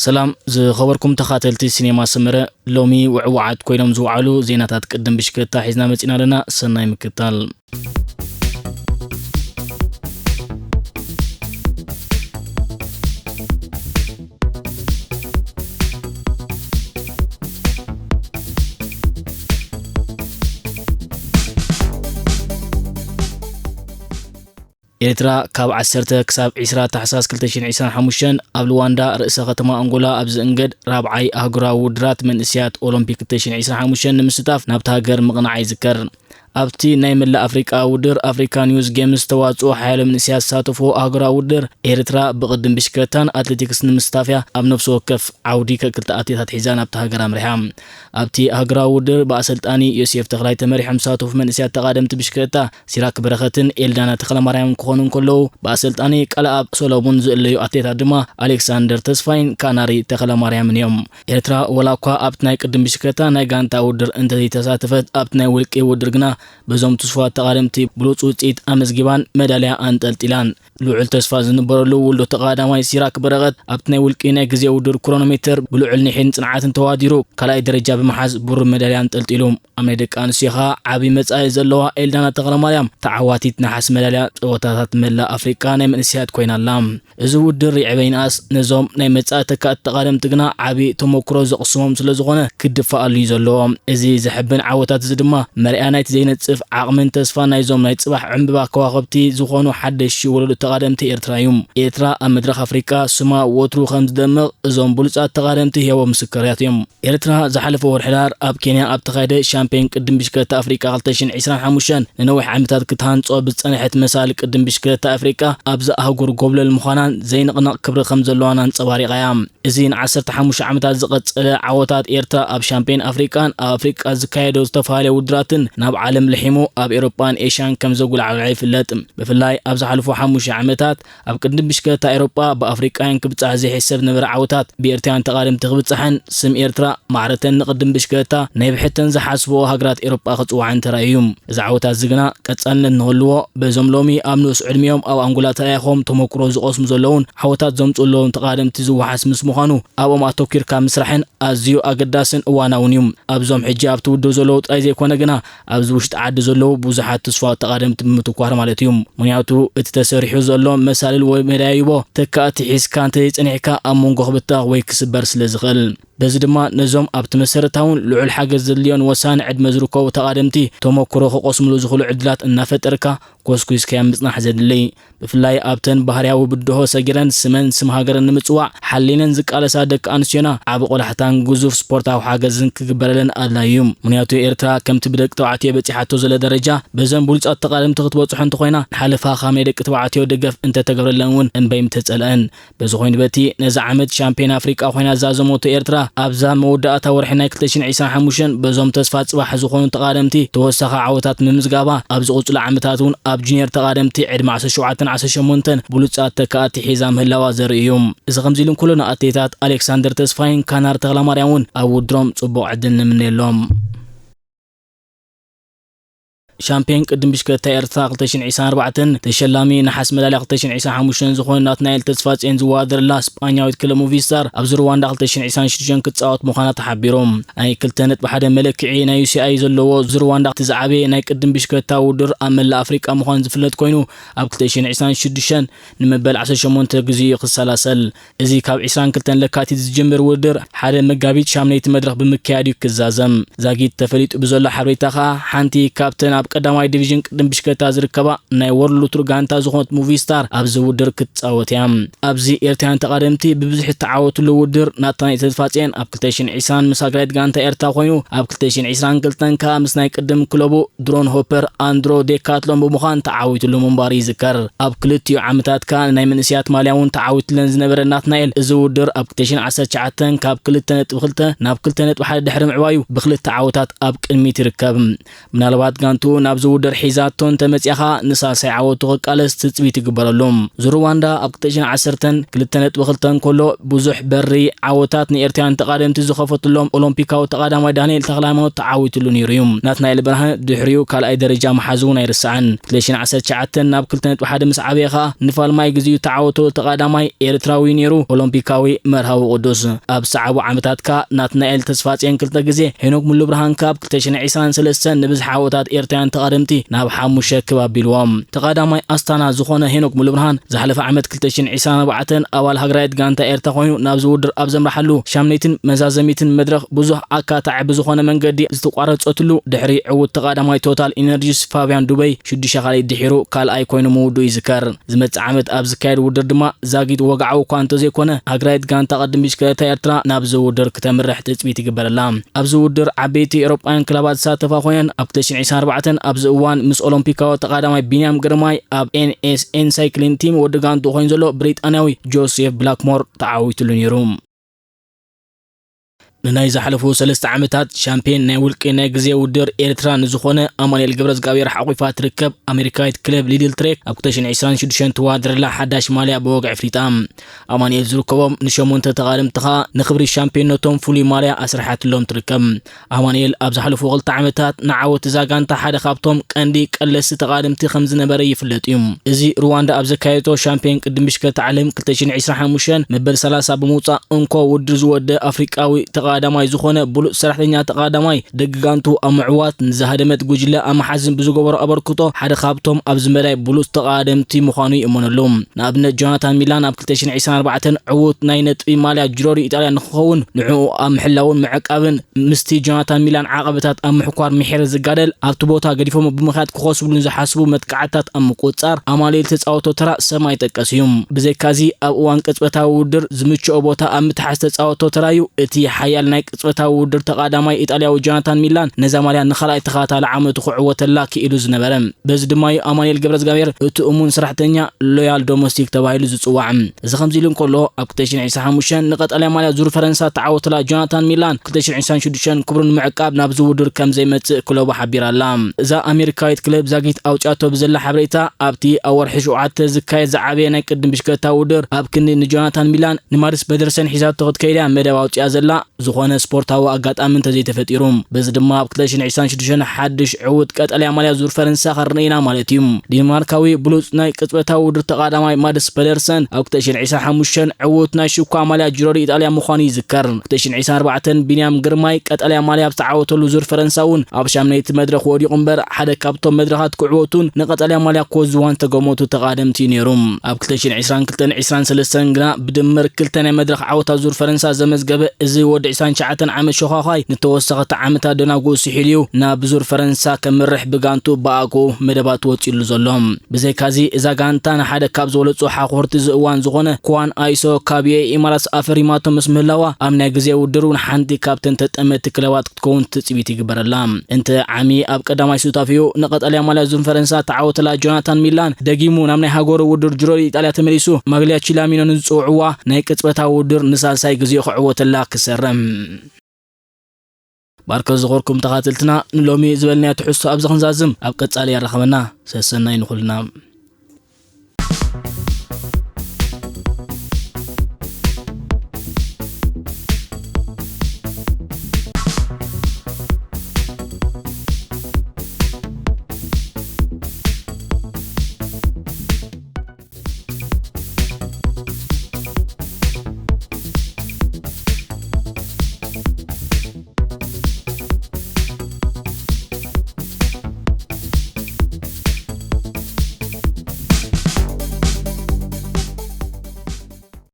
ሰላም ዝኸበርኩም ተኻተልቲ ሲኔማ ሰመረ፣ ሎሚ ውዕዋዓት ኮይኖም ዝወዓሉ ዜናታት ቅድም ብሽክለታ ሒዝና መጺና ኣለና። ሰናይ ምክታል። ኤርትራ ካብ ዓሰርተ ክሳብ ዕስራ ታሕሳስ ክልተ ሽሕን ዕስራን ሓሙሽተን ኣብ ሉዋንዳ ርእሰ ከተማ ኣንጎላ ኣብ ዝእንገድ ራብዓይ ኣህጉራዊ ውድድራት መንእሰያት ኦሎምፒክ ክልተ ሽሕን ዕስራን ሓሙሽተን ንምስታፍ ናብታ ሃገር ምቕናዓ ይዝከር። ኣብቲ ናይ መላእ ኣፍሪቃ ውድድር ኣፍሪካ ኒውስ ጌምስ ተዋጽኦ ሓያሎ መንእሰያት ዝሳተፍዎ ኣህጉራዊ ውድድር ኤርትራ ብቕድም ብሽክለታን ኣትሌቲክስ ንምስታፍ እያ ኣብ ነፍሲ ወከፍ ዓውዲ ክልተ ኣትሌታት ሒዛ ናብታ ሃገር ኣምሪሓ። ኣብቲ ኣህጉራዊ ውድድር ብኣሰልጣኒ ዮሴፍ ተኽላይ ተመሪሖም ዝሳተፉ መንእሰያት ተቓደምቲ ብሽክለታ ሲራክ በረኸትን ኤልዳና ተኽለማርያምን ክኾኑ እንከለዉ፣ ብኣሰልጣኒ ቃልኣብ ሰሎሙን ዝእለዩ ኣትሌታት ድማ ኣሌክሳንደር ተስፋይን ካናሪ ተኽለማርያምን እዮም። ኤርትራ ወላ እኳ ኣብቲ ናይ ቅድም ብሽክለታ ናይ ጋንታ ውድድር እንተዘይተሳተፈት፣ ኣብቲ ናይ ውልቂ ውድድር ግና በዞም ትስፉዋት ተቓደምቲ ብሉጽ ውጽኢት ኣመዝጊባን መዳልያ ኣንጠልጢላን። ልዑል ተስፋ ዝንበረሉ ውሉድ ተቐዳማይ ሲራክ በረኸት ኣብቲ ናይ ውልቂ ናይ ግዜ ውድድር ክሮኖሜተር ብልዑል ኒሕን ጽንዓትን ተዋዲሩ ካልኣይ ደረጃ ብምሓዝ ብሩር መዳልያ ኣንጠልጢሉ። ኣብ ናይ ደቂ ኣንስትዮ ኸኣ ዓቢ መጻኢ ዘለዋ ኤልዳና ተኽለማርያም ተዓዋቲት ነሓስ መዳልያ ጸወታታት መላእ ኣፍሪቃ ናይ መንእሰያት ኮይና ኣላ። እዚ ውድድር ይዕበ ይንኣስ ነዞም ናይ መጻኢ ተካእቲ ተቓደምቲ ግና ዓቢ ተመክሮ ዘቕስሞም ስለ ዝኾነ ክድፈኣሉ እዩ ዘለዎ። እዚ ዘሕብን ዓወታት እዚ ድማ መርኣያ ናይቲ ዘይነጽፍ ዓቕምን ተስፋን ናይዞም ናይ ጽባሕ ዕምብባ ከዋኽብቲ ዝኾኑ ሓደሽቲ ወለዶ ተቓደምቲ ኤርትራ እዩ። ኤርትራ ኣብ መድረኽ ኣፍሪቃ ስማ ወትሩ ከም ዝደምቕ እዞም ብሉጻት ተቓደምቲ ህያዎ ምስክርያት እዮም። ኤርትራ ዝሓለፈ ወርሒ ዳር ኣብ ኬንያ ኣብ ተኻየደ ሻምፒዮን ቅድም ብሽክለታ ኣፍሪቃ ክልተ ሽሕን ዕስራን ሓሙሽተን ንነዊሕ ዓመታት ክትሃንጾ ብዝጸንሐት መሳሊ ቅድም ብሽክለታ ኣፍሪቃ ኣብዛ ኣህጉር ጎብለል ምዃናን ዘይንቕነቕ ክብሪ ከም ዘለዋን ኣንጸባሪቓ እያ። እዚ ንዓሰርተ ሓሙሽተ ዓመታት ዝቐጸለ ዓወታት ኤርትራ ኣብ ሻምፒዮን ኣፍሪቃን ኣብ ኣፍሪቃ ዝካየዶ ዝተፈላለዩ ውድድራትን ናብ ዓለም ልሒሙ ኣብ ኤውሮጳን ኤሽያን ከም ዘጉልዓውዓ ይፍለጥ። ብፍላይ ኣብ ዝሓለፉ ሓሙሽተ ዓመታት ኣብ ቅድም ብሽክለታ ኤውሮጳ ብኣፍሪቃውያን ክብጻሕ ዘይሕሰብ ዝነበረ ዓወታት ብኤርትራውያን ተቓደምቲ ክብጻሕን ስም ኤርትራ ማዕረተን ንቅድም ብሽክለታ ናይ ብሕተን ዝሓስብኦ ሃገራት ኤውሮጳ ክጽዋዕን ተራእዩ እዩ። እዚ ዓወታት እዚ ግና ቀጻልነት ንክህልዎ በዞም ሎሚ ኣብ ንኡስ ዕድሚኦም ኣብ ኣንጎላ ተላኢኾም ተመክሮ ዝቐስሙ ዘለውን ዓወታት ዘምጽኡ ዘለውን ተቓደምቲ ዝወሓስ ምስ ምዃኑ ኣብኦም ኣተኲርካ ምስራሕን ኣዝዩ ኣገዳስን እዋናውን እዩ። ኣብዞም ሕጂ ኣብቲ ውድድር ዘለዉ ጥራይ ዘይኮነ ግና ኣብዚ ውሽጢ ዓዲ ዘለዉ ብዙሓት ትስፋ ተቓደምቲ ብምትኳር ማለት እዩ። ምኽንያቱ እቲ ተሰሪሑ ዘሎ መሳልል ወይ መዳይቦ ተካእቲ ሒዝካ እንተዘይጸኒሕካ ኣብ መንጎ ክብተኽ ወይ ክስበር ስለ ዝኽእል። በዚ ድማ ነዞም ኣብቲ መሰረታውን ልዑል ሓገዝ ዘድልዮን ወሳኒ ዕድመ ዝርከቡ ተቓደምቲ ተመክሮ ክቐስምሉ ዝኽእሉ ዕድላት እናፈጠርካ ኮስኩስካዮም ምጽናሕ ዘድሊ። ብፍላይ ኣብተን ባህርያዊ ብድሆ ሰጊረን ስመን ስም ሃገረን ንምጽዋዕ ሓሊነን ዝቃለሳ ደቂ ኣንስትዮና ዓቢ ቆላሕታን ግዙፍ ስፖርታዊ ሓገዝን ክግበረለን ኣድላዩ እዩ። ምኽንያቱ ኤርትራ ከምቲ ብደቂ ተባዕትዮ በጺሓቶ ዘለ ደረጃ በዘን ብሉጻት ተቓደምቲ ክትበጽሖ እንተኾይና ንሓለፋ ካብ ናይ ደቂ ተባዕትዮ ደገፍ እንተተገብረለን እውን እምበይ ምተጸልአን። በዚ ኮይኑ በቲ ነዚ ዓመት ሻምፒዮን ኣፍሪቃ ኮይና ዝዛዘመቶ ኤርትራ ኣብዛ መወዳእታ ወርሒ ናይ ክልተ ሽሕን ዕስራን ሓሙሽተን በዞም ተስፋ ጽባሕ ዝኾኑ ተቓደምቲ ተወሳኺ ዓወታት ምምዝጋባ ኣብ ዝቕጽሉ ዓመታት እውን ኣብ ጁኒየር ተቓደምቲ ዕድመ ዓሰርተ ሸውዓተን ዓሰርተ ሸሞንተን ብሉጻት ተካእቲ ሒዛ ምህላዋ ዘርኢ እዩ። እዚ ከምዚ ኢሉ እንከሎ ንኣትሌታት ኣሌክሳንደር ተስፋይን ካናር ተኽለማርያም እውን ኣብ ውድድሮም ጽቡቕ ዕድል ንምነየሎም። ሻምፒዮን ቅድም ብሽክለታ ኤርትራ ክልተ ሽሕን ዕስራን ኣርባዕተን ተሸላሚ ነሓስ መዳልያ ክልተ ሽሕን ዕስራን ሓሙሽተን ዝኾነ ናትናኤል ተስፋጽዮን ዝወዳደረላ ስጳኛዊት ክለብ ሙቪስታር ኣብዚ ሩዋንዳ ክልተ ሽሕን ዕስራን ሽዱሽተን ክትጻወት ምዃና ተሓቢሩ። ናይ ክልተ ነጥቢ ሓደ መለክዒ ናይ ዩሲኣይ ዘለዎ እዚ ሩዋንዳ እቲ ዝዓበየ ናይ ቅድም ብሽክለታ ውድድር ኣብ መላእ ኣፍሪቃ ምዃኑ ዝፍለጥ ኮይኑ ኣብ ክልተ ሽሕን ዕስራን ሽዱሽተን ንመበል ዓሰርተ ሸሞንተ ግዜ እዩ ክሰላሰል። እዚ ካብ ዕስራን ክልተን ለካቲት ዝጅምር ውድድር ሓደ መጋቢት ሻምነይቲ መድረኽ ብምክያድ እዩ ክዛዘም። ዛጊት ተፈሊጡ ብዘሎ ሓበሬታ ከኣ ሓንቲ ካብተን ኣብ ቀዳማይ ዲቪዥን ቅድም ብሽክለታ ዝርከባ ናይ ወርልድ ቱር ጋንታ ዝኾነት ሙቪስታር ኣብዚ ውድድር ክትጻወት እያ። ኣብዚ ኤርትራውያን ተቓደምቲ ብብዝሒ ዝተዓወትሉ ውድድር ናትናኤል ተስፋጽዮን ኣብ ክልተ ሽሕን ዕስራን ምስ ሃገራዊት ጋንታ ኤርትራ ኮይኑ ኣብ ክልተ ሽሕን ዕስራን ክልተን ከኣ ምስ ናይ ቅድም ክለቡ ድሮን ሆፐር ኣንድሮ ዴካትሎን ብምዃን ተዓዊትሉ ምንባሩ ይዝከር። ኣብ ክልቲኡ ዓመታት ከኣ ናይ መንእሰያት ማልያ እውን ተዓዊትለን ዝነበረ ናትናኤል፣ እዚ ውድድር ኣብ ክልተ ሽሕን ዓሰርተ ትሽዓተን ካብ ክልተ ነጥቢ ክልተ ናብ ክልተ ነጥቢ ሓደ ድሕሪ ምዕባዩ ብክልተ ዓወታት ኣብ ቅድሚት ይርከብ። ምናልባት ጋንትኡ ናብዚ ውድር ሒዛቶ እንተመጺኣ ኸኣ ንሳልሳይ ዓወቱ ክቃለስ ትጽቢት ይግበረሉ። ዙር ሩዋንዳ ኣብ ክልተ ሽሕን ዓሰርተን ክልተ ነጥቢ ክልተ እንከሎ ብዙሕ በሪ ዓወታት ንኤርትራውያን ተቓደምቲ ዝኸፈትሎም ኦሎምፒካዊ ተቓዳማይ ዳንኤል ተኽለሃይማኖት ተዓዊትሉ ነይሩ እዩ። ናትናኤል ብርሃነ ድሕሪኡ ካልኣይ ደረጃ ምሓዙ እውን ኣይርሳዕን። ክልተ ሽሕን ዓሰርተ ትሽዓተ ናብ ክልተ ነጥቢ ሓደ ምስ ዓበየ ኸኣ ንፋልማይ ግዜኡ ተዓወቶ ተቓዳማይ ኤርትራዊ ነይሩ ኦሎምፒካዊ መርሃዊ ቅዱስ። ኣብ ዝሰዓቡ ዓመታት ከኣ ናትናኤል ተስፋጽዮን ክልተ ግዜ፣ ሄኖክ ሙሉብርሃን ከኣ ኣብ ክልተ ሽሕን ዕስራን ሰለስተን ንብዝሒ ዓወታት ኤርትራውያን ተቓደምቲ ናብ ሓሙሽተ ክብ ኣቢልዎም። ተቓዳማይ ኣስታና ዝኾነ ሄኖክ ሙሉብርሃን ዝሓለፈ ዓመት ክልተ ሽሕን ዕስራን ኣርባዕተን ኣባል ሃገራዊት ጋንታ ኤርትራ ኮይኑ ናብዚ ውድር ኣብ ዘምርሓሉ ሻምነይትን መዛዘሚትን መድረኽ ብዙሕ ኣካታዒ ብዝኾነ መንገዲ ዝተቋረጸትሉ ድሕሪ ዕዉት ተቓዳማይ ቶታል ኢነርጂስ ፋብያን ዱበይ ሽዱሽተ ካልኣይ ድሒሩ ካልኣይ ኮይኑ ምውድኡ ይዝከር። ዝመጽእ ዓመት ኣብ ዝካየድ ውድድር ድማ ዛጊት ወግዓዊ እኳ እንተዘይኮነ ሃገራዊት ጋንታ ቅድም ብሽክለታ ኤርትራ ናብዚ ውድድር ክተምርሕ ትጽቢት ይግበረላ። ኣብዚ ውድድር ዓበይቲ ኤውሮጳውያን ክለባት ዝሳተፋ ኮይነን ኣብ ክልተ ሽሕን ዕስራን ኣርባዕተን ኣብዚ እዋን ምስ ኦሎምፒካዊ ተቓዳማይ ቢንያም ግርማይ ኣብ ኤን ኤስ ኤን ሳይክሊን ቲም ወዲ ጋንቱ ኮይኑ ዘሎ ብሪጣንያዊ ጆሴፍ ብላክሞር ተዓዊትሉ ነይሩ። ንናይ ዝሓለፉ ሰለስተ ዓመታት ሻምፒዮን ናይ ውልቂ ናይ ግዜ ውድድር ኤርትራ ንዝኾነ ኣማኑኤል ገብረዝጋብሔር ሓቑፋ ትርከብ ኣሜሪካዊት ክለብ ሊድል ትሬክ ኣብ ክልተ ሽሕን ዕስራን ሽዱሽተን ትወዳደረላ ሓዳሽ ማልያ ብወግዒ ኣፍሊጣ። ኣማኑኤል ዝርከቦም ንሸሞንተ ተቓደምቲ ኸኣ ንኽብሪ ሻምፒዮንነቶም ፍሉይ ማልያ ኣስሪሓትሎም ትርከብ። ኣማኑኤል ኣብ ዝሓለፉ ክልተ ዓመታት ንዓወት እዛ ጋንታ ሓደ ካብቶም ቀንዲ ቀለስቲ ተቓደምቲ ከም ዝነበረ ይፍለጥ እዩ። እዚ ሩዋንዳ ኣብ ዘካየዶ ሻምፒዮን ቅድም ብሽክለታ ዓለም ክልተ ሽሕን ዕስራን ሓሙሽተን መበል ሰላሳ ብምውጻእ እንኮ ውድድር ዝወደ ኣፍሪቃዊ ተቓዳማይ ዝኾነ ብሉጽ ሰራሕተኛ ተቓዳማይ ደቂ ጋንቱ ኣብ ምዕዋት ንዝሃደመት ጉጅለ ኣብ መሓዝን ብዝገበሮ ኣበርክቶ ሓደ ካብቶም ኣብዚ መዳይ ብሉጽ ተቓደምቲ ምዃኑ ይእመነሉ። ንኣብነት ጆናታን ሚላን ኣብ ክልተ ሽሕን ዕስራን ኣርባዕተን ዕዉት ናይ ነጥቢ ማልያ ጅሮዲ ኢጣልያ ንክኸውን ንዕኡ ኣብ ምሕላውን ምዕቃብን ምስቲ ጆናታን ሚላን ዓቐበታት ኣብ ምሕኳር ምሒር ዝጋደል ኣብቲ ቦታ ገዲፎም ብምኽያድ ክኸስብሉ ንዝሓስቡ መጥቃዕታት ኣብ ምቁጽጻር ኣማኑኤል ተጻወቶ ተራ ሰማይ ጠቀስ እዩ። ብዘይካዚ ኣብ እዋን ቅጽበታዊ ውድድር ዝምችኦ ቦታ ኣብ ምትሓዝ ተጻወቶ ተራ እዩ። እቲ ሓያል ናይ ቅጽበታዊ ውድድር ተቓዳማይ ኢጣልያዊ ጆናታን ሚላን ነዛ ማልያ ንኻልኣይ ተኸታታሊ ዓመቱ ክዕወተላ ክኢሉ ዝነበረ። በዚ ድማ እዩ ኣማኑኤል ገብረዝጋብሔር እቲ እሙን ሰራሕተኛ ሎያል ዶሞስቲክ ተባሂሉ ዝጽዋዕ። እዚ ከምዚ ኢሉ እንከሎ ኣብ ክልተ ሽሕን ዕስራን ሓሙሽተን ንቀጠልያ ማልያ ዙር ፈረንሳ ተዓወተላ ጆናታን ሚላን ክልተ ሽሕን ዕስራን ሽዱሽተን ክብሩ ንምዕቃብ ናብዚ ውድድር ከም ዘይመጽእ ክለቡ ሓቢራ ኣላ። እዛ ኣሜሪካዊት ክለብ ዛጊት ኣውጺኣቶ ብዘላ ሓበሬታ ኣብቲ ኣብ ወርሒ ሸውዓተ ዝካየድ ዝዓበየ ናይ ቅድም ብሽክለታ ውድድር ኣብ ክንዲ ንጆናታን ሚላን ንማድስ ፐደርሰን ሒዛቶ ክትከይድ እያ መደብ ኣውጺኣ ዘላ። ዝኾነ ስፖርታዊ ኣጋጣሚ እንተዘይተፈጢሩ። በዚ ድማ ኣብ ክልተ ሽሕን ዕስራን ሽዱሽተን ሓድሽ ዕዉት ቀጠልያ ማልያ ዙር ፈረንሳ ክንርኢ ኢና ማለት እዩ። ዴንማርካዊ ብሉጽ ናይ ቅጽበታዊ ውድድር ተቓዳማይ ማድስ ፐደርሰን ኣብ ክልተ ሽሕን ዕስራን ሓሙሽተን ዕዉት ናይ ሽኳ ማልያ ጅሮዲ ኢጣልያ ምዃኑ ይዝከር። ክልተ ሽሕን ዕስራን ኣርባዕተን ቢንያም ግርማይ ቀጠልያ ማልያ ኣብ ዝተዓወተሉ ዙር ፈረንሳ እውን ኣብ ሻምነይቲ መድረኽ ወዲቑ እምበር ሓደ ካብቶም መድረኻት ክዕወቱን ንቀጠልያ ማልያ ክወዝዋን ዝተገመቱ ተቓደምቲ እዩ ነይሩ። ኣብ ክልተ ሽሕን ዕስራን ክልተን ዕስራን ሰለስተን ግና ብድምር ክልተ ናይ መድረኽ ዓወታት ዙር ፈረንሳ ዘመዝገበ እዚ ወዲ ዕስራን ትሽዓተን ዓመት ሸዃዃይ ንተወሰኸቲ ዓመታት ደናጉኡ ስሒሉ እዩ ናብ ዙር ፈረንሳ ከምርሕ ብጋንቱ ብኣግኡ መደባት ወጺሉ ዘሎ። ብዘይካዚ እዛ ጋንታ ንሓደ ካብ ዝበለጹ ሓኾርቲ እዚ እዋን ዝኾነ ኩዋን ኣይሶ ካብ የኢ ኢማራትስ ኣፈሪማቶ ምስ ምህላዋ ኣብ ናይ ግዜ ውድድር እውን ሓንቲ ካብተን ተጠመቲ ክለባት ክትከውን ትጽቢት ይግበረላ። እንተ ዓሚ ኣብ ቀዳማይ ሱታፊኡ ንቀጠልያ ማልያ ዙር ፈረንሳ ተዓወተላ ጆናታን ሚላን ደጊሙ ናብ ናይ ሃገሩ ውድድር ጅሮ ኢጣልያ ተመሊሱ ማግሊያ ቺላሚኖ ንዝጽውዕዋ ናይ ቅጽበታዊ ውድድር ንሳልሳይ ግዜ ክዕወተላ ክሰርም። ባርከ ዝኾርኩም ተኻተልትና ንሎሚ ዝበልናዮ ትሕዝቶ ኣብዚ ክንዛዝም ኣብ ቀጻሊ የራኸበና። ሰሰናይ ንኹልና።